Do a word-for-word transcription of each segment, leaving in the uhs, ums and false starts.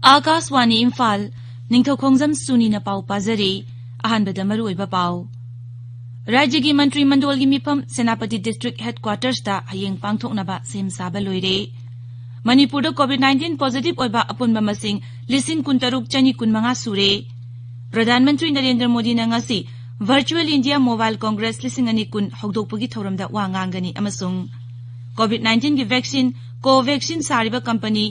ꯑꯥꯀꯥꯁꯋꯥꯅꯤ ꯏꯝꯐꯥꯜ, ꯅꯤꯡꯊꯧꯈꯣꯡꯖꯝ ꯁꯨꯅꯤꯅ ꯄꯥꯎ ꯄꯥꯖꯔꯤ꯫ ꯑꯍꯥꯟꯕꯗ ꯃꯔꯨꯑꯣꯏꯕ ꯄꯥꯎ꯫ ꯔꯥꯖ꯭ꯌꯒꯤ ꯃꯟꯇ꯭ꯔꯤ ꯃꯟꯗꯣꯜꯒꯤ ꯃꯤꯐꯝ ꯁꯦꯅꯥꯄꯇꯤ district headquartersꯇ ꯍꯌꯦꯡ ꯄꯥꯡꯊꯣꯛꯅꯕ ꯁꯦꯝ ꯁꯥꯕ ꯂꯣꯏꯔꯦ꯫ ꯃꯅꯤꯄꯨꯔꯗ COVID nineteen positive ꯑꯣꯏꯕ ꯑꯄꯨꯟꯕ ꯃꯁꯤꯡ ꯂꯤꯁꯤꯡ ꯀꯨꯟꯇꯔꯨꯛ ꯆꯅꯤ ꯀꯨꯟꯃꯉꯥ ꯁꯨꯔꯦ꯫ ꯄ꯭ꯔꯙꯥꯟ ꯃꯟꯇ꯭ꯔꯤ ꯅꯔꯦꯟꯗ꯭ꯔ ꯃꯣꯗꯤꯅ ꯉꯁꯤ Virtual India Mobile Congress ꯂꯤꯁꯤꯡ ꯑꯅꯤ ꯀꯨꯟ ꯍꯧꯗꯣꯛꯄꯒꯤ ꯊꯧꯔꯝꯗ ꯋꯥ ꯉꯥꯡꯒꯅꯤ ꯑꯃꯁꯨꯡ COVID nineteenꯒꯤ vaccine Covaxin ꯁꯥꯔꯤꯕ company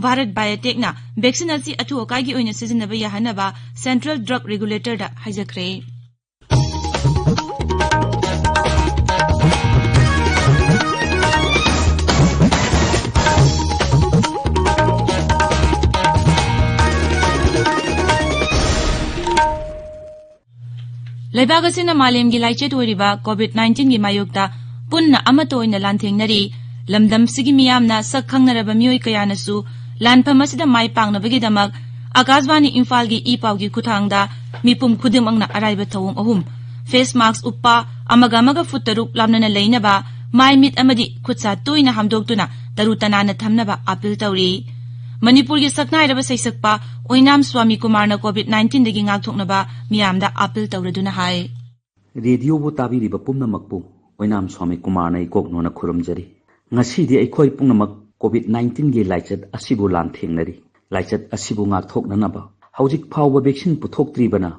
Bharat Biotechꯅ vaccine ꯑꯁꯤ ꯑꯊꯨ ꯑꯀꯥꯏꯒꯤ ꯑꯣꯏꯅ ꯁꯤꯖꯤꯟꯅꯕ ꯌꯥꯍꯟꯅꯕ Central Drug Regulatorꯗ ꯍꯥꯏꯖꯈ꯭ꯔꯦ꯫ ꯂꯩꯕꯥꯛ ꯑꯁꯤꯅ ꯃꯥꯂꯦꯝꯒꯤ ꯂꯥꯏꯆꯠ ꯑꯣꯏꯔꯤꯕ COVID nineteenꯒꯤ ꯃꯥꯌꯣꯛꯇ ꯄꯨꯟꯅ ꯑꯃꯠꯇ ꯑꯣꯏꯅ ꯂꯥꯟꯊꯦꯡꯅꯔꯤ꯫ ꯂꯝꯗꯝꯁꯤꯒꯤ ꯃꯤꯌꯥꯝꯅ ꯁꯛ ꯈꯪꯅꯔꯕ ꯃꯤꯑꯣꯏ ꯀꯌꯥꯅꯁꯨ ꯂꯥꯟꯐꯝ ꯑꯁꯤꯗ ꯃꯥꯏ ꯄꯥꯛꯅꯕꯒꯤꯗꯃꯛ ꯑꯥꯀꯥꯁꯕꯥꯅꯤ ꯏꯝꯐꯥꯜꯒꯤ ꯏ ꯄꯥꯎꯒꯤ ꯈꯨꯠꯊꯥꯡꯗ ꯃꯤꯄꯨꯝ ꯈꯨꯗꯤꯡꯃꯛꯅ ꯑꯔꯥꯏꯕ ꯊꯧꯑꯣꯡ ꯑꯍꯨꯝ: face mask ꯎꯞꯄ, ꯑꯃꯒ ꯑꯃꯒ foot ꯇꯔꯨꯛ ꯂꯥꯞꯅꯅ ꯂꯩꯅꯕ, ꯃꯥꯏ ꯃꯤꯠ ꯑꯃꯗꯤ ꯈꯨꯠ ꯁꯥ ꯇꯣꯏꯅ ꯍꯥꯝꯗꯣꯛꯇꯨꯅ ꯇꯔꯨ ꯇꯅꯥꯟꯅ ꯊꯝꯅꯕ appeal ꯇꯧꯔꯤ꯫ ꯃꯅꯤꯄꯨꯔꯒꯤ ꯁꯛꯅꯥꯏꯔꯕ ꯁꯩꯁꯛꯄ ꯑꯣꯏꯅꯥꯝ ꯁ꯭ꯋꯥꯃꯤ ꯀꯨꯃꯥꯔꯅ COVID nineteenꯗꯒꯤ ꯉꯥꯛꯊꯣꯛꯅꯕ ꯃꯤꯌꯥꯝꯗ appeal ꯇꯧꯔꯗꯨꯅ ꯍꯥꯏ꯫ ꯔꯦꯗꯤꯑꯣꯕꯨ ꯇꯥꯕꯤꯔꯤꯕ ꯄꯨꯝꯅꯃꯛꯄꯨ ꯑꯣꯏꯅꯥꯝ ꯁ꯭ꯋꯥꯃꯤ ꯀꯨꯃꯥꯔꯅ ꯏꯀꯣꯛ ꯅꯣꯟꯅ ꯈꯨꯔꯨꯝꯖꯔꯤ꯫ ꯉꯁꯤꯗꯤ ꯑꯩꯈꯣꯏ ꯄꯨꯝꯅꯃꯛ COVID nineteenꯒꯤ ꯂꯥꯏꯆꯠ ꯑꯁꯤꯕꯨ ꯂꯥꯟꯊꯦꯡꯅꯔꯤ꯫ ꯂꯥꯏꯆꯠ ꯑꯁꯤꯕꯨ ꯉꯥꯛꯊꯣꯛꯅꯅꯕ ꯍꯧꯖꯤꯛ ꯐꯥꯎꯕ vaccine ꯄꯨꯊꯣꯛꯇ꯭ꯔꯤꯕꯅ,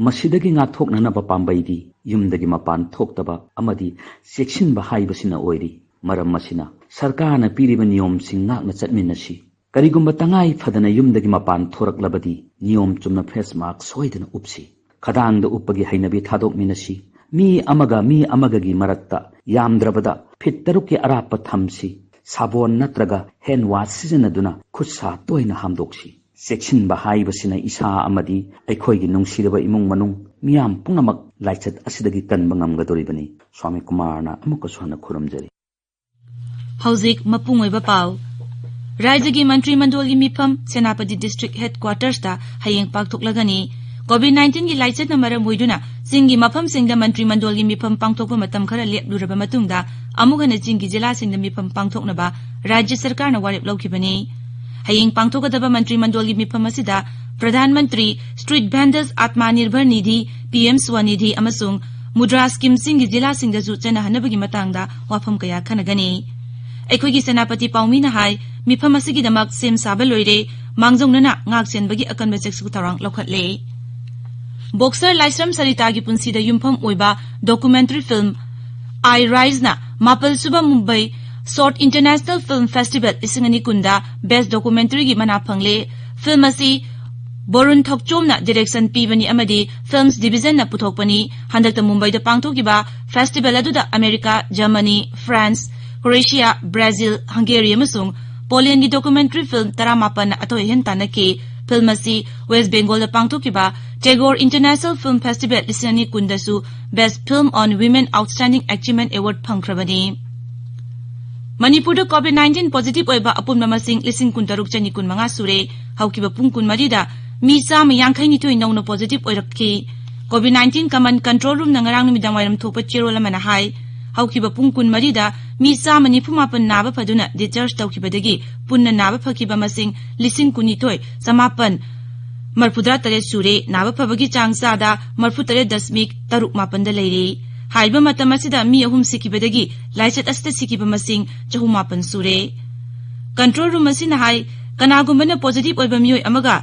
ꯃꯁꯤꯗꯒꯤ ꯉꯥꯛꯊꯣꯛꯅꯅꯕ ꯄꯥꯝꯕꯩꯗꯤ ꯌꯨꯝꯗꯒꯤ ꯃꯄꯥꯟ ꯊꯣꯛꯇꯕ ꯑꯃꯗꯤ ꯆꯦꯛꯁꯤꯟꯕ ꯍꯥꯏꯕꯁꯤꯅ ꯑꯣꯏꯔꯤ꯫ ꯃꯔꯝ ꯑꯁꯤꯅ ꯁꯔꯀꯥꯔꯅ ꯄꯤꯔꯤꯕ ꯅꯤꯌꯣꯝꯁꯤꯡ ꯉꯥꯛꯅ ꯆꯠꯃꯤꯟꯅꯁꯤ꯫ ꯀꯔꯤꯒꯨꯝꯕ ꯇꯉꯥꯏ ꯐꯗꯅ ꯌꯨꯝꯗꯒꯤ ꯃꯄꯥꯟ ꯊꯣꯔꯛꯂꯕꯗꯤ ꯅꯤꯌꯣꯝ ꯆꯨꯝꯅ face mask ꯁꯣꯏꯗꯅ ꯎꯞꯁꯤ꯫ ꯈꯗꯥꯡꯗ ꯎꯞꯄꯒꯤ ꯍꯩꯅꯕꯤ ꯊꯥꯗꯣꯛꯃꯤꯟꯅꯁꯤ꯫ ꯃꯤ ꯑꯃꯒ ꯃꯤ ꯑꯃꯒꯒꯤ ꯃꯔꯛꯇ ꯌꯥꯝꯗ꯭ꯔꯕꯗ feet ꯇꯔꯨꯛꯀꯤ ꯑꯔꯥꯞꯄ ꯊꯝꯁꯤ꯫ ꯁꯥꯕꯣꯟ ꯅꯠꯇ꯭ꯔꯒ hand wash ꯁꯤꯖꯤꯟꯅꯗꯨꯅ ꯈꯨꯠ ꯁꯥ ꯇꯣꯏꯅ ꯍꯥꯝꯗꯣꯛꯁꯤ꯫ ꯆꯦꯛꯁꯤꯟꯕ ꯍꯥꯏꯕꯁꯤꯅ ꯏꯁꯥ ꯑꯃꯗꯤ ꯑꯩꯈꯣꯏꯒꯤ ꯅꯨꯡꯁꯤꯔꯕ ꯏꯃꯨꯡ ꯃꯅꯨꯡ ꯃꯤꯌꯥꯝ ꯄꯨꯝꯅꯃꯛ ꯂꯥꯏꯆꯠ ꯑꯁꯤꯗꯒꯤ ꯀꯟꯕ ꯉꯝꯒꯗꯧꯔꯤꯕꯅꯤ꯫ ꯁ꯭ꯋꯥꯃꯤ ꯀꯨꯃꯥꯔꯅ ꯑꯃꯨꯛꯀꯁꯨ ꯍꯟꯅ ꯈꯨꯔꯨꯝꯖꯔꯤ꯫ ꯍꯧꯖꯤꯛ ꯃꯄꯨꯡ ꯑꯣꯏꯕ ꯄꯥꯎ꯫ ꯔꯥꯖ꯭ꯌꯒꯤ ꯃꯟꯇ꯭ꯔꯤ ꯃꯟꯗꯣꯜꯒꯤ ꯃꯤꯐꯝ ꯁꯦꯅꯥꯄꯇꯤ district headquartersꯇ ꯍꯌꯦꯡ ꯄꯥꯡꯊꯣꯛꯂꯒꯅꯤ꯫ COVID nineteenꯒꯤ ꯂꯥꯏꯆꯠꯅ ꯃꯔꯝ ꯑꯣꯏꯗꯨꯅ ꯆꯤꯡꯒꯤ ꯃꯐꯝꯁꯤꯡꯗ ꯃꯟꯇ꯭ꯔꯤ ꯃꯟꯗꯣꯜꯒꯤ ꯃꯤꯐꯝ ꯄꯥꯡꯊꯣꯛꯄ ꯃꯇꯝ ꯈꯔ ꯂꯦꯞꯂꯨꯔꯕ ꯃꯇꯨꯡꯗ ꯑꯃꯨꯛ ꯍꯟꯅ ꯆꯤꯡꯒꯤ ꯖꯤꯂꯥꯁꯤꯡꯗ ꯃꯤꯐꯝ ꯄꯥꯡꯊꯣꯛꯅꯕ ꯔꯥꯖ꯭ꯌ ꯁꯔꯀꯥꯔꯅ ꯋꯥꯔꯦꯞ ꯂꯧꯈꯤꯕꯅꯤ꯫ ꯍꯌꯦꯡ ꯄꯥꯡꯊꯣꯛꯀꯗꯕ ꯃꯟꯇ꯭ꯔꯤ ꯃꯟꯗꯣꯜꯒꯤ ꯃꯤꯐꯝ ꯑꯁꯤꯗ Pradhan Mantri street ꯚꯦꯟꯗꯜꯁ ꯑꯥꯠꯃꯥ Nirbhar Nidhi, P M Swanidhi ꯑꯃꯁꯨꯡ ꯃꯨꯗ꯭ꯔꯥ ꯁ꯭ꯀꯤꯝꯁꯤꯡꯒꯤ ꯖꯤꯂꯥꯁꯤꯡꯗꯁꯨ ꯆꯠꯅꯍꯟꯅꯕꯒꯤ ꯃꯇꯥꯡꯗ ꯋꯥꯐꯝ ꯀꯌꯥ ꯈꯟꯅꯒꯅꯤ꯫ ꯑꯩꯈꯣꯏꯒꯤ ꯁꯦꯅꯥꯄꯇꯤ ꯄꯥꯎꯃꯤꯅ ꯍꯥꯏ, ꯃꯤꯐꯝ ꯑꯁꯤꯒꯤꯗꯃꯛ ꯁꯦꯝ ꯁꯥꯕ ꯂꯣꯏꯔꯦ, ꯃꯥꯡꯖꯧꯅꯅ ꯉꯥꯛ ꯁꯦꯟꯕꯒꯤ ꯑꯀꯟꯕ ꯆꯦꯛꯁꯨ ꯊꯧꯔꯥꯡ ꯂꯧꯈꯠꯂꯦ꯫ ꯕꯣꯛꯁꯔ ꯂꯥꯏꯁ꯭ꯔꯝ ꯁꯔꯤꯇꯥꯒꯤ ꯄꯨꯟꯁꯤꯗ ꯌꯨꯝꯐꯝ ꯑꯣꯏꯕ ꯗꯣꯀꯨꯃꯦꯟꯇꯔꯤ ꯐꯤꯜꯝ ꯑꯥꯏ ꯔꯥꯏꯖꯅ ꯃꯥꯄꯜ ꯁꯨꯕ Mumbai short international film festival ꯂꯤꯁꯤꯡ ꯑꯅꯤ ꯀꯨꯟꯗ ꯕꯦꯁ꯭ꯠ ꯗꯣꯀꯨꯃꯦꯟꯇꯔꯤꯒꯤ ꯃꯅꯥ ꯐꯪꯂꯦ꯫ ꯐꯤꯜꯝ ꯑꯁꯤ ꯕꯣꯔꯨꯟ ꯊꯣꯛꯆꯣꯝꯅ ꯗꯤꯔꯦꯛꯁꯟ ꯄꯤꯕꯅꯤ ꯑꯃꯗꯤ ꯐꯤꯜꯝꯁ ꯗꯤꯕꯤꯖꯟꯅ ꯄꯨꯊꯣꯛꯄꯅꯤ꯫ ꯍꯟꯗꯛꯇ ꯃꯨꯝꯕꯩꯗ ꯄꯥꯡꯊꯣꯛꯈꯤꯕ ꯐꯦꯁꯇꯤꯚꯦꯜ ꯑꯗꯨꯗ America, Germany, France, Croatia, Brazil, ꯍꯪꯒꯦꯔꯤ ꯑꯃꯁꯨꯡ ꯄꯣꯂꯦꯟꯒꯤ ꯗꯣꯀꯨꯃꯦꯟꯇꯔꯤ ꯐꯤꯜꯝ ꯇꯔꯥꯃꯥꯄꯟꯅ ꯑꯇꯣꯏ ꯑꯍꯦꯟ ꯇꯥꯟꯅꯈꯤ꯫ ꯐꯤꯜꯝ ꯑꯁꯤ ꯋꯦꯁ꯭ꯠ ꯕꯦꯡꯒꯣꯜꯗ ꯄꯥꯡꯊꯣꯛꯈꯤꯕ ꯇꯦꯒꯣꯔ ꯏꯟꯇꯔꯅꯦꯁꯅꯦꯜ ꯐꯤꯜꯝ ꯐꯦꯁꯇꯤꯚꯦꯜ ꯂꯤꯁꯤꯡ ꯑꯅꯤ ꯀꯨꯟꯗꯁꯨ ꯕꯦꯁ꯭ꯠ ꯐꯤꯜꯝ ꯑꯣꯟ ꯋꯤꯃꯦꯟ ꯑꯥꯎꯠꯁ꯭ꯇꯦꯟꯗꯤꯡ ꯑꯦꯆꯤꯚꯃꯦꯟꯠ ꯑꯦꯋꯥꯔꯗ ꯐꯪꯈ꯭ꯔꯕꯅꯤ꯫ ꯃꯅꯤꯄꯨꯔꯗ ꯀꯣꯚꯤꯗ ꯅꯥꯏꯟꯇꯤꯟ ꯄꯣꯖꯤꯇꯤꯚ ꯑꯣꯏꯕ ꯑꯄꯨꯟꯕ ꯃꯁꯤꯡ ꯂꯤꯁꯤꯡ ꯀꯨꯟꯇꯔꯨꯛ ꯆꯅꯤ ꯀꯨꯟꯃꯉꯥ ꯁꯨꯔꯦ꯫ ꯍꯧꯈꯤꯕ ꯄꯨꯡ ꯀꯨꯟꯃꯔꯤꯗ ꯃꯤ ꯆꯥꯝꯃ ꯌꯥꯡꯈꯩ ꯅꯤꯊꯣꯏ ꯅꯧꯅ ꯄꯣꯖꯤꯇꯤꯚ ꯑꯣꯏꯔꯛꯈꯤ꯫ ꯀꯣꯚꯤꯗ ꯅꯥꯏꯟꯇꯤꯟ ꯀꯃꯥꯟ ꯀꯟꯇ꯭ꯔꯣꯜ ꯔꯨꯝꯅ ꯉꯔꯥꯡ ꯅꯨꯃꯤꯗꯥꯡ ꯋꯥꯏꯔꯝ ꯊꯣꯛꯄ ꯆꯦꯔꯣꯜ ꯑꯃꯅ ꯍꯥꯏ, ꯍꯧꯈꯤꯕ ꯄꯨꯡ ꯀꯨꯟꯃꯔꯤꯗ ꯃꯤ ꯆꯥꯝꯃ ꯅꯤꯐꯨ ꯃꯥꯄꯟ ꯅꯥꯕ ꯐꯗꯨꯅ ꯗꯤꯁꯆꯥꯔꯖ ꯇꯧꯈꯤꯕꯗꯒꯤ ꯄꯨꯟꯅ ꯅꯥꯕ ꯐꯈꯤꯕ ꯃꯁꯤꯡ ꯂꯤꯁꯤꯡ ꯀꯨꯟꯅꯤꯊꯣꯏ ꯆꯃꯥꯄꯟ ꯃꯔꯐꯨꯇꯔꯥ ꯇꯔꯦꯠ ꯁꯨꯔꯦ꯫ ꯅꯥꯕ ꯐꯕꯒꯤ ꯆꯥꯡ ꯆꯥꯗ ꯃꯔꯐꯨ ꯇꯔꯦꯠ ꯗꯁꯃꯤꯛ ꯇꯔꯨꯛ ꯃꯥꯄꯟꯗ ꯂꯩꯔꯦ꯫ ꯍꯥꯏꯔꯤꯕ ꯃꯇꯝ ꯑꯁꯤꯗ ꯃꯤ ꯑꯍꯨꯝ ꯁꯤꯈꯤꯕꯗꯒꯤ ꯂꯥꯏꯆꯠ ꯑꯁꯤꯗ ꯁꯤꯈꯤꯕ ꯃꯁꯤꯡ ꯆꯍꯨꯝ ꯃꯥꯄꯟ ꯁꯨꯔꯦ꯫ ꯀꯟꯇ꯭ꯔꯣꯜ ꯔꯨꯝ ꯑꯁꯤꯅ ꯍꯥꯏ, ꯀꯅꯥꯒꯨꯝꯕꯅ ꯄꯣꯖꯤꯇꯤꯚ ꯑꯣꯏꯕ ꯃꯤꯑꯣꯏ ꯑꯃꯒ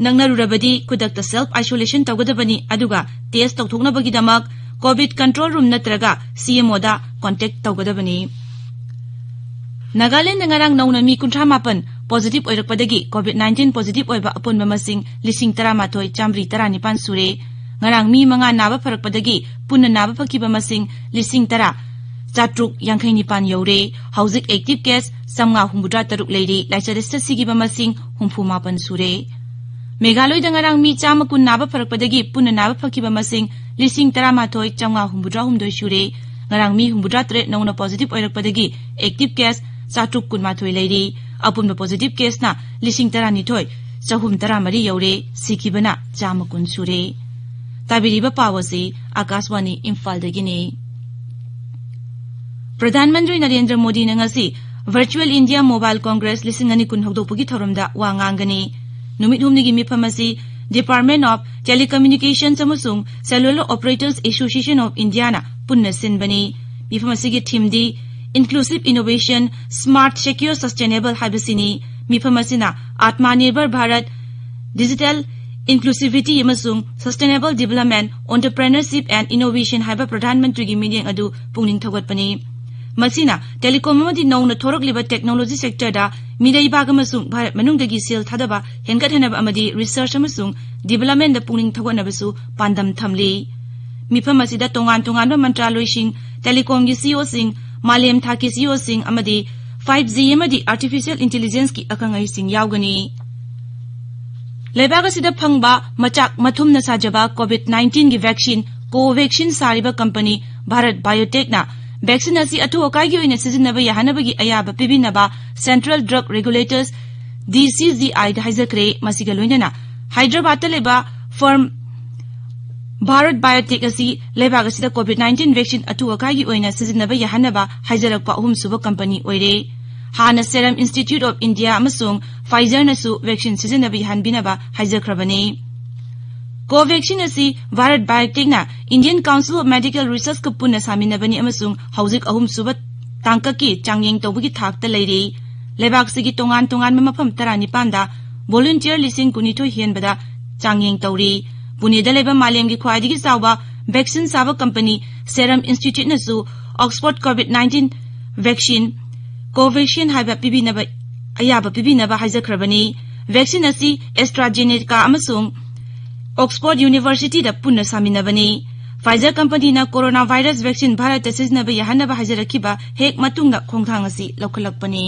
ꯅꯛꯅꯔꯨꯔꯕꯗꯤ ꯈꯨꯗꯛꯇ ꯁꯦꯜꯐ ꯑꯥꯏꯁꯣꯂꯦꯁꯟ ꯇꯧꯒꯗꯕꯅꯤ, ꯑꯗꯨꯒ ꯇꯦꯁ꯭ꯠ ꯇꯧꯊꯣꯛꯅꯕꯒꯤꯗꯃꯛ ꯀꯣꯚꯤꯗ ꯀꯟꯇ꯭ꯔꯣꯜ ꯔꯨꯝ ꯅꯠꯇ꯭ꯔꯒ ꯁꯤ ꯑꯦꯝ ꯑꯣꯗ ꯀꯣꯟꯇꯦꯛ ꯇꯧꯒꯗꯕꯅꯤ꯫ ꯅꯥꯒꯥꯂꯦꯟꯗ ꯉꯔꯥꯡ ꯅꯧꯅ ꯃꯤ ꯀꯨꯟꯊ꯭ꯔꯥ ꯃꯥꯄꯟ ꯄꯣꯖꯤꯇꯤꯚ ꯑꯣꯏꯔꯛꯄꯗꯒꯤ ꯀꯣꯚꯤꯗ ꯅꯥꯏꯟꯇꯤꯟ ꯄꯣꯖꯤꯇꯤꯚ ꯑꯣꯏꯕ ꯑꯄꯨꯟꯕ ꯃꯁꯤꯡ ꯂꯤꯁꯤꯡ ꯇꯔꯥꯃꯥꯊꯣꯏ ꯆꯥꯃꯔꯤ ꯇꯔꯥꯅꯤꯄꯥꯟ ꯁꯨꯔꯦ꯫ ꯉꯔꯥꯡ ꯃꯤ ꯃꯉꯥ ꯅꯥꯕ ꯐꯔꯛꯄꯗꯒꯤ ꯄꯨꯟꯅ ꯅꯥꯕ ꯐꯈꯤꯕ ꯃꯁꯤꯡ ꯂꯤꯁꯤꯡ ꯇꯔꯥ ꯆꯥꯇ꯭ꯔꯨꯛ ꯌꯥꯡꯈꯩ ꯅꯤꯄꯥꯟ ꯌꯧꯔꯦ꯫ ꯍꯧꯖꯤꯛ ꯑꯦꯛꯇꯤꯚ ꯀꯦꯁ ꯆꯥꯝꯃꯉꯥ ꯍꯨꯝꯐꯨꯇꯔꯥ ꯇꯔꯨꯛ ꯂꯩꯔꯤ꯫ ꯂꯥꯏꯆꯠ ꯑꯁꯤꯗ ꯁꯤꯈꯤꯕ ꯃꯁꯤꯡ ꯍꯨꯝꯐꯨ ꯃꯥꯄꯟ ꯁꯨꯔꯦ꯫ ꯃꯦꯘꯥꯂꯣꯏꯗ ꯉꯔꯥꯡ ꯃꯤ ꯆꯥꯝꯃ ꯀꯨꯟ ꯅꯥꯕ ꯐꯔꯛꯄꯗꯒꯤ ꯄꯨꯟꯅ ꯅꯥꯕ ꯐꯈꯤꯕ ꯃꯁꯤꯡ ꯂꯤꯁꯤꯡ ꯇꯔꯥꯃꯥꯊꯣꯏ ꯆꯥꯝꯃꯉꯥ ꯍꯨꯝꯐꯨꯇꯔꯥ ꯍꯨꯝꯗꯣꯏ ꯁꯨꯔꯦ꯫ ꯉꯔꯥꯡ ꯃꯤ ꯍꯨꯝꯐꯨꯇꯔꯥ ꯇꯔꯦꯠ ꯅꯧꯅ ꯄꯣꯖꯤꯇꯤꯚ ꯑꯣꯏꯔꯛꯄꯗꯒꯤ ꯑꯦꯛꯇꯤꯚ ꯀꯦꯁ ꯆꯥꯇ꯭ꯔꯨꯛ ꯀꯨꯟꯃꯥꯊꯣꯏ ꯂꯩꯔꯤ꯫ ꯑꯄꯨꯟꯕ ꯄꯣꯖꯤꯇꯤꯚ ꯀꯦꯁꯅ ꯂꯤꯁꯤꯡ ꯇꯔꯥꯅꯤꯊꯣꯏ ꯆꯍꯨꯝ ꯇꯔꯥꯃꯔꯤ ꯌꯧꯔꯦ꯫ ꯁꯤꯈꯤꯕꯅ ꯆꯥꯝꯃ ꯀꯨꯟ ꯁꯨꯔꯦ꯫ ꯇꯥꯕꯤꯔꯤꯕ ꯄꯥꯎ ꯑꯁꯤ ꯑꯥꯀꯥꯁꯕꯥꯅꯤ ꯏꯝꯐꯥꯜꯗꯒꯤꯅꯤ꯫ ꯄ꯭ꯔꯙꯥꯟ ꯃꯟꯇ꯭ꯔꯤ ꯅꯔꯦꯟꯗ꯭ꯔ ꯃꯣꯗꯤꯅ ꯉꯁꯤ Virtual India Mobile Congress ꯂꯤꯁꯤꯡ ꯑꯅꯤ ꯀꯨꯟ ꯍꯧꯗꯣꯛꯄꯒꯤ ꯊꯧꯔꯝꯗ ꯋꯥ ꯉꯥꯡꯒꯅꯤ꯫ ꯅꯨꯃꯤꯠ ꯍꯨꯝꯅꯤꯒꯤ ꯃꯤꯐꯝ ꯑꯁꯤ Department of Telecommunications ꯑꯃꯁꯨꯡ Cellular Operators Association of Indiaꯅ ꯄꯨꯟꯅ ꯁꯤꯟꯕꯅꯤ꯫ ꯃꯤꯐꯝ ꯑꯁꯤꯒꯤ themeꯗꯤ Inclusive Innovation, Smart, Secure, Sustainable ꯍꯥꯏꯕꯁꯤꯅꯤ꯫ ꯃꯤꯐꯝ ꯑꯁꯤꯅ Atmanirbhar Bharat, Digital Inclusivity ꯑꯃꯁꯨꯡ Sustainable Development, Entrepreneurship and Innovation ꯍꯥꯏꯕ ꯄ꯭ꯔꯙꯥꯟ ꯃꯟꯇ꯭ꯔꯤꯒꯤ ꯃꯤꯠꯌꯦꯡ ꯑꯗꯨ ꯄꯨꯛꯅꯤꯡ ꯊꯧꯒꯠꯄꯅꯤ꯫ ꯃꯁꯤꯅ telecom ꯑꯃꯗꯤ ꯅꯧꯅ ꯊꯣꯔꯛꯂꯤꯕ technology sectorꯗ ꯃꯤꯔꯩꯕꯥꯛ ꯑꯃꯁꯨꯡ ꯚꯥꯔꯠ ꯃꯅꯨꯡꯗꯒꯤ ꯁꯦꯜ ꯊꯥꯗꯕ ꯍꯦꯟꯒꯠꯍꯟꯅꯕ ꯑꯃꯗꯤ research ꯑꯃꯁꯨꯡ developmentꯗ ꯄꯨꯛꯅꯤꯡ ꯊꯧꯒꯠꯅꯕꯁꯨ ꯄꯥꯟꯗꯝ ꯊꯝꯂꯤ꯫ ꯃꯤꯐꯝ ꯑꯁꯤꯗ ꯇꯣꯉꯥꯟ ꯇꯣꯉꯥꯟꯕ ꯃꯟꯇ꯭ꯔꯥꯂꯣꯏꯁꯤꯡ, telecomꯒꯤ CEOꯁꯤꯡ, ꯃꯥꯂꯦꯝ ꯊꯥꯛꯀꯤ CEOꯁꯤꯡ ꯑꯃꯗꯤ five G ꯑꯃꯗꯤ artificial intelligenceꯀꯤ ꯑꯈꯪ ꯑꯍꯩꯁꯤꯡ ꯌꯥꯎꯒꯅꯤ꯫ ꯂꯩꯕꯥꯛ ꯑꯁꯤꯗ ꯐꯪꯕ ꯃꯆꯥꯛ ꯃꯊꯨꯝꯅ ꯁꯥꯖꯕ COVID nineteenꯒꯤ vaccine Covaxin ꯁꯥꯔꯤꯕ company Bharat Biotechꯅ vaccine ꯑꯁꯤ ꯑꯊꯨ ꯑꯀꯥꯏꯒꯤ ꯑꯣꯏꯅ ꯁꯤꯖꯤꯟꯅꯕ ꯌꯥꯍꯟꯅꯕꯒꯤ ꯑꯌꯥꯕ ꯄꯤꯕꯤꯅꯕ Central Drug Regulators, DCGIꯗ ꯍꯥꯏꯖꯈ꯭ꯔꯦ꯫ ꯃꯁꯤꯒ ꯂꯣꯏꯅꯅ ꯍꯥꯏꯗ꯭ꯔꯕꯥꯗꯇ ꯂꯩꯕ firm Bharat Biotech ꯑꯁꯤ ꯂꯩꯕꯥꯛ ꯑꯁꯤꯗ COVID nineteen vaccine ꯑꯊꯨ ꯑꯀꯥꯏꯒꯤ ꯑꯣꯏꯅ ꯁꯤꯖꯤꯟꯅꯕ ꯌꯥꯍꯟꯅꯕ ꯍꯥꯏꯖꯔꯛꯄ ꯑꯍꯨꯝꯁꯨꯕ company ꯑꯣꯏꯔꯦ꯫ ꯍꯥꯟꯅ Serum Institute of India ꯑꯃꯁꯨꯡ Pfizerꯅꯁꯨ vaccine ꯁꯤꯖꯤꯟꯅꯕ ꯌꯥꯍꯟꯕꯤꯅꯕ ꯍꯥꯏꯖꯈ꯭ꯔꯕꯅꯤ꯫ Covaxin ꯑꯁꯤ Bharat Biotechꯅ Indian Council of Medical Researchꯀ ꯄꯨꯟꯅ ꯁꯥꯃꯤꯟꯅꯕꯅꯤ ꯑꯃꯁꯨꯡ ꯍꯧꯖꯤꯛ ꯑꯍꯨꯝꯁꯨꯕ ꯇꯥꯡꯀꯛꯀꯤ ꯆꯥꯡꯌꯦꯡ ꯇꯧꯕꯒꯤ ꯊꯥꯛꯇ ꯂꯩꯔꯤ꯫ ꯂꯩꯕꯥꯛꯁꯤꯒꯤ ꯇꯣꯉꯥꯟ ꯇꯣꯉꯥꯟꯕ ꯃꯐꯝ ꯇꯔꯥꯅꯤꯄꯥꯟꯗ volunteer ꯂꯤꯁꯤꯡ ꯀꯨꯟꯅꯤꯊꯣꯏ ꯍꯦꯟꯕꯗ ꯆꯥꯡꯌꯦꯡ ꯇꯧꯔꯤ꯫ ꯄꯨꯅꯦꯗ ꯂꯩꯕ ꯃꯥꯂꯦꯝꯒꯤ ꯈ꯭ꯋꯥꯏꯗꯒꯤ ꯆꯥꯎꯕ vaccine ꯁꯥꯕ company Serum Instituteꯅꯁꯨ Oxford COVID nineteen vaccine Covaxin ꯍꯥꯏꯕ ꯄꯤꯕꯤꯅꯕ, ꯑꯌꯥꯕ ꯄꯤꯕꯤꯅꯕ ꯍꯥꯏꯖꯈ꯭ꯔꯕꯅꯤ꯫ Vaccine ꯑꯁꯤ AstraZeneca ꯑꯃꯁꯨꯡ Oxford Universityꯗ ꯄꯨꯟꯅ ꯁꯥꯃꯤꯟꯅꯕꯅꯤ꯫ Pfizer companyꯅ coronavirus vaccine ꯚꯥꯔꯠꯇ ꯁꯤꯖꯤꯟꯅꯕ ꯌꯥꯍꯟꯅꯕ ꯍꯥꯏꯖꯔꯛꯈꯤꯕ ꯍꯦꯛ ꯃꯇꯨꯡꯗ ꯈꯣꯡꯊꯥꯡ ꯑꯁꯤ ꯂꯧꯈꯠꯂꯛꯄꯅꯤ꯫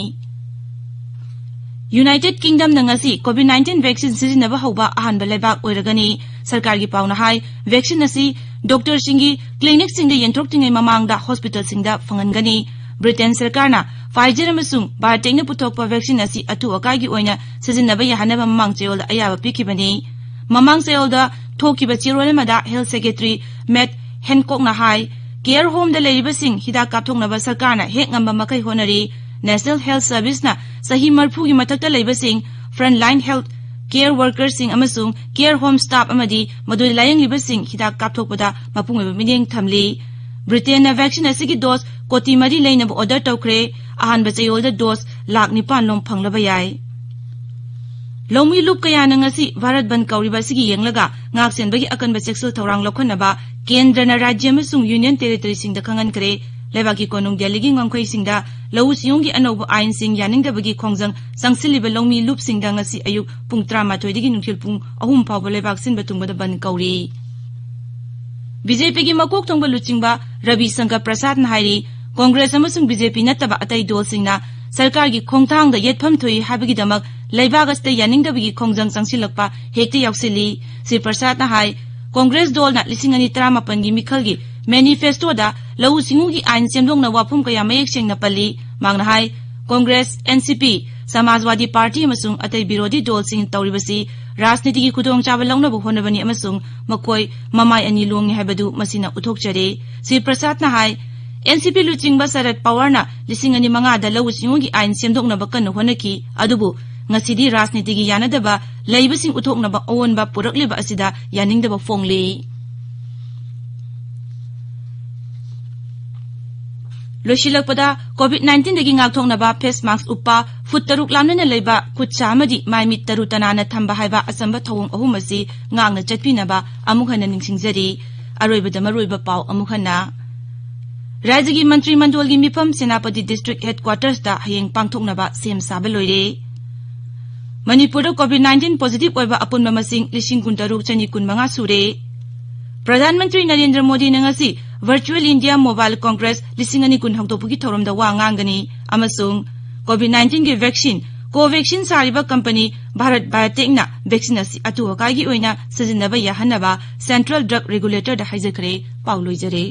United Kingdomꯅ ꯉꯁꯤ COVID nineteen vaccine ꯁꯤꯖꯤꯟꯅꯕ ꯍꯧꯕ ꯑꯍꯥꯟꯕ ꯂꯩꯕꯥꯛ ꯑꯣꯏꯔꯒꯅꯤ꯫ ꯁꯔꯀꯥꯔꯒꯤ ꯄꯥꯎꯅ ꯍꯥꯏ, vaccine ꯑꯁꯤ doctorꯁꯤꯡꯒꯤ clinicꯁꯤꯡꯗ ꯌꯦꯟꯊꯣꯛꯇ꯭ꯔꯤꯉꯩ ꯃꯃꯥꯡꯗ hospitalꯁꯤꯡꯗ ꯐꯪꯍꯟꯒꯅꯤ꯫ Britain ꯁꯔꯀꯥꯔꯅ Pfizer ꯑꯃꯁꯨꯡ BioNTechꯅ ꯄꯨꯊꯣꯛꯄ vaccine ꯑꯁꯤ ꯑꯊꯨ ꯑꯀꯥꯏꯒꯤ ꯑꯣꯏꯅ ꯁꯤꯖꯤꯟꯅꯕ ꯌꯥꯍꯟꯅꯕ ꯃꯃꯥꯡ ꯆꯌꯣꯜꯗ ꯑꯌꯥꯕ ꯄꯤꯈꯤꯕꯅꯤ꯫ ꯃꯃꯥꯡ ꯆꯌꯣꯜꯗ ꯊꯣꯛꯈꯤꯕ ꯆꯦꯔꯣꯜ ꯑꯃꯗ Health Secretary Matt Hancockꯅ ꯍꯥꯏ, care homeꯗ ꯂꯩꯔꯤꯕꯁꯤꯡ ꯍꯤꯗꯥꯛ ꯀꯥꯞꯊꯣꯛꯅꯕ ꯁꯔꯀꯥꯔꯅ ꯍꯦꯛ ꯉꯝꯕ ꯃꯈꯩ ꯍꯣꯠꯅꯔꯤ꯫ National Health Service ꯅ ꯆꯍꯤ ꯃꯔꯤꯐꯨꯒꯤ ꯃꯊꯛꯇ ꯂꯩꯕꯁꯤꯡ, frontline health care workers ꯁꯤꯡ ꯑꯃꯁꯨꯡ care home staff ꯑꯃꯗꯤ ꯃꯗꯨꯗ ꯂꯥꯌꯦꯡꯂꯤꯕꯁꯤꯡ ꯍꯤꯗꯥꯛ ꯀꯥꯞꯊꯣꯛꯄꯗ ꯃꯄꯨꯡ ꯑꯣꯏꯕ ꯃꯤꯠꯌꯦꯡ ꯊꯝꯂꯤ꯫ ꯕ꯭ꯔꯤꯇꯦꯟꯅ vaccine ꯑꯁꯤꯒꯤ dose ꯀꯣꯇꯤ ꯃꯔꯤ ꯂꯩꯅꯕ order ꯇꯧꯈ꯭ꯔꯦ꯫ ꯑꯍꯥꯟꯕ ꯆꯌꯣꯜꯗ dose ꯂꯥꯈ ꯅꯤꯄꯥꯟ ꯂꯣꯝ ꯐꯪꯂꯕ ꯌꯥꯏ꯫ ꯂꯧꯃꯤ ꯂꯨꯞ ꯀꯌꯥꯅ ꯉꯁꯤ ꯚꯥꯔꯠ ꯕꯟꯗ ꯀꯧꯔꯤꯕ ꯑꯁꯤꯒꯤ ꯌꯦꯡꯂꯒ ꯉꯥꯛ ꯁꯦꯟꯕꯒꯤ ꯑꯀꯟꯕ ꯆꯦꯛꯁꯤꯜ ꯊꯧꯔꯥꯡ ꯂꯧꯈꯠꯅꯕ ꯀꯦꯟꯗ꯭ꯔꯅ ꯔꯥꯖ꯭ꯌ ꯑꯃꯁꯨꯡ ꯌꯨꯅꯤꯌꯟ ꯇꯦꯔꯤꯇꯣꯔꯤꯁꯤꯡꯗ ꯈꯪꯍꯟꯈ꯭ꯔꯦ꯫ ꯂꯩꯕꯥꯛꯀꯤ ꯀꯣꯅꯨꯡ ꯗꯦꯜꯂꯤꯒꯤ ꯉꯝꯈꯩꯁꯤꯡꯗ ꯂꯧꯎ ꯁꯤꯡꯎꯒꯤ ꯑꯅꯧꯕ ꯑꯥꯏꯟꯁꯤꯡ ꯌꯥꯅꯤꯡꯗꯕꯒꯤ ꯈꯣꯡꯖꯪ ꯆꯪꯁꯤꯜꯂꯤꯕ ꯂꯧꯃꯤ ꯂꯨꯞꯁꯤꯡꯗ ꯉꯁꯤ ꯑꯌꯨꯛ ꯄꯨꯡ ꯇꯔꯥꯃꯥꯊꯣꯏꯗꯒꯤ ꯅꯨꯡꯊꯤꯜ ꯄꯨꯡ ꯑꯍꯨꯝ ꯐꯥꯎꯕ ꯂꯩꯕꯥꯛ ꯁꯤꯟꯕ ꯊꯨꯡꯕꯗ ꯕꯟꯗ ꯀꯧꯔꯤ꯫ ꯕꯤꯖꯦꯄꯤꯒꯤ ꯃꯀꯣꯛ ꯊꯣꯡꯕ ꯂꯨꯆꯤꯡꯕ ꯔꯕꯤ ꯁꯪꯀꯔ ꯄ꯭ꯔꯁꯥꯗꯅ ꯍꯥꯏꯔꯤ, ꯀꯣꯡꯒ꯭ꯔꯦꯁ ꯑꯃꯁꯨꯡ ꯕꯤꯖꯦꯄꯤ ꯅꯠꯇꯕ ꯑꯇꯩ ꯗꯣꯜꯁꯤꯡꯅ ꯁꯔꯀꯥꯔꯒꯤ ꯈꯣꯡꯊꯥꯡꯗ ꯌꯦꯠꯐꯝ ꯊꯣꯛꯏ ꯍꯥꯏꯕꯒꯤꯗꯃꯛ ꯂꯩꯕꯥꯛ ꯑꯁꯤꯗ ꯌꯥꯅꯤꯡꯗꯕꯒꯤ ꯈꯣꯡꯖꯪ ꯆꯪꯁꯤꯜꯂꯛꯄ ꯍꯦꯛꯇ ꯌꯥꯎꯁꯤꯜꯂꯤ꯫ ꯁ꯭ꯔꯤ ꯄ꯭ꯔꯁꯥꯗꯅ ꯍꯥꯏ, ꯀꯣꯡꯒ꯭ꯔꯦꯁ ꯗꯣꯜꯅ ꯂꯤꯁꯤꯡ ꯑꯅꯤ ꯇꯔꯥꯃꯥꯄꯟꯒꯤ ꯃꯤꯈꯜꯒꯤ manifesto ꯗ ꯂꯧꯎ ꯁꯤꯡꯎꯒꯤ ꯑꯥꯏꯟ ꯁꯦꯝꯗꯣꯛꯅꯕ ꯋꯥꯐꯝ ꯀꯌꯥ ꯃꯌꯦꯛ ꯁꯦꯡꯅ ꯄꯜꯂꯤ꯫ ꯃꯍꯥꯛꯅ ꯍꯥꯏ, ꯀꯣꯡꯒ꯭ꯔꯦꯁ, ꯑꯦꯟ ꯁꯤ ꯄꯤ, ꯁꯃꯥꯖꯋꯥꯗꯤ ꯄꯥꯔꯇꯤ ꯑꯃꯁꯨꯡ ꯑꯇꯩ ꯕꯤꯔꯣꯙꯤ ꯗꯣꯜꯁꯤꯡꯅ ꯇꯧꯔꯤꯕꯁꯤ ꯔꯥꯖꯅꯤꯇꯤꯒꯤ ꯈꯨꯗꯣꯡꯆꯥꯕ ꯂꯧꯅꯕ ꯍꯣꯠꯅꯕꯅꯤ ꯑꯃꯁꯨꯡ ꯃꯈꯣꯏ ꯃꯃꯥꯏ ꯑꯅꯤ ꯂꯣꯡꯉꯤ ꯍꯥꯏꯕꯗꯨ ꯃꯁꯤꯅ ꯎꯠꯊꯣꯛꯆꯔꯦ꯫ ꯁ꯭ꯔꯤ ꯄ꯭ꯔꯁꯥꯗꯅ ꯍꯥꯏ, ꯑꯦꯟ ꯁꯤ ꯄꯤ ꯂꯨꯆꯤꯡꯕ ꯁꯔꯠ ꯄꯋꯥꯔꯅ ꯂꯤꯁꯤꯡ ꯑꯅꯤ ꯃꯉꯥꯗ ꯂꯧꯎ ꯁꯤꯡꯎꯒꯤ ꯑꯥꯏꯟ ꯁꯦꯝꯗꯣꯛꯅꯕ ꯀꯟꯅ ꯍꯣꯠꯅꯈꯤ, ꯑꯗꯨꯕꯨ ꯉꯁꯤꯗꯤ ꯔꯥꯖꯅꯤꯇꯤꯒꯤ ꯌꯥꯅꯗꯕ ꯂꯩꯕꯁꯤꯡ ꯎꯠꯊꯣꯛꯅꯕ ꯑꯑꯣꯟꯕ ꯄꯨꯔꯛꯂꯤꯕ ꯑꯁꯤꯗ ꯌꯥꯅꯤꯡꯗꯕ ꯐꯣꯡꯂꯤ꯫ ꯂꯣꯏꯁꯤꯜꯂꯛꯄꯗ, COVID nineteen ꯗꯒꯤ ꯉꯥꯛꯊꯣꯛꯅꯕ face mask ꯎꯞꯄ, ꯐꯨꯠ ꯇꯔꯨꯛ ꯂꯥꯞꯅꯅ ꯂꯩꯕ, ꯈꯨꯠ ꯁꯥ ꯑꯃꯗꯤ ꯃꯥꯏ ꯃꯤꯠ ꯇꯔꯨ ꯇꯅꯥꯟꯅ ꯊꯝꯕ ꯍꯥꯏꯕ ꯑꯆꯝꯕ ꯊꯧꯑꯣꯡ ꯑꯍꯨꯝ ꯑꯁꯤ ꯉꯥꯛꯅ ꯆꯠꯄꯤꯅꯕ ꯑꯃꯨꯛ ꯍꯟꯅ ꯅꯤꯡꯁꯤꯡꯖꯔꯤ꯫ ꯑꯔꯣꯏꯕꯗ ꯃꯔꯨꯑꯣꯏꯕ ꯄꯥꯎ ꯑꯃꯨꯛ ꯍꯟꯅ꯫ ꯔꯥꯖ꯭ꯌꯒꯤ ꯃꯟꯇ꯭ꯔꯤ ꯃꯟꯗꯣꯜꯒꯤ ꯃꯤꯐꯝ ꯁꯦꯅꯥꯄꯇꯤ district headquarters ꯇ ꯍꯌꯦꯡ ꯄꯥꯡꯊꯣꯛꯅꯕ ꯁꯦꯝ ꯁꯥꯕ ꯂꯣꯏꯔꯦ꯫ ꯃꯅꯤꯄꯨꯔꯗ COVID nineteen positive ꯑꯣꯏꯕ ꯑꯄꯨꯟꯕ ꯃꯁꯤꯡ ꯂꯤꯁꯤꯡ ꯀꯨꯟꯇꯔꯨꯛ ꯆꯅꯤ ꯀꯨꯟꯃꯉꯥ ꯁꯨꯔꯦ꯫ ꯄ꯭ꯔꯙꯥꯟ ꯃꯟꯇ꯭ꯔꯤ ꯅꯔꯦꯟꯗ꯭ꯔ ꯃꯣꯗꯤꯅ ꯉꯁꯤ Virtual India Mobile Congress ꯂꯤꯁꯤꯡ ꯑꯅꯤ ꯀꯨꯟ ꯍꯧꯗꯣꯛꯄꯒꯤ ꯊꯧꯔꯝꯗ ꯋꯥ ꯉꯥꯡꯒꯅꯤ ꯑꯃꯁꯨꯡ COVID nineteen ꯒꯤ vaccine Covaxin ꯁꯥꯔꯤꯕ company Bharat Biotech ꯅ vaccine ꯑꯁꯤ ꯑꯊꯨ ꯑꯀꯥꯏꯒꯤ ꯑꯣꯏꯅ ꯁꯤꯖꯤꯟꯅꯕ ꯌꯥꯍꯟꯅꯕ Central Drug Regulator ꯗ ꯍꯥꯏꯖꯈ꯭ꯔꯦ꯫ ꯄꯥꯎ ꯂꯣꯏꯖꯔꯦ꯫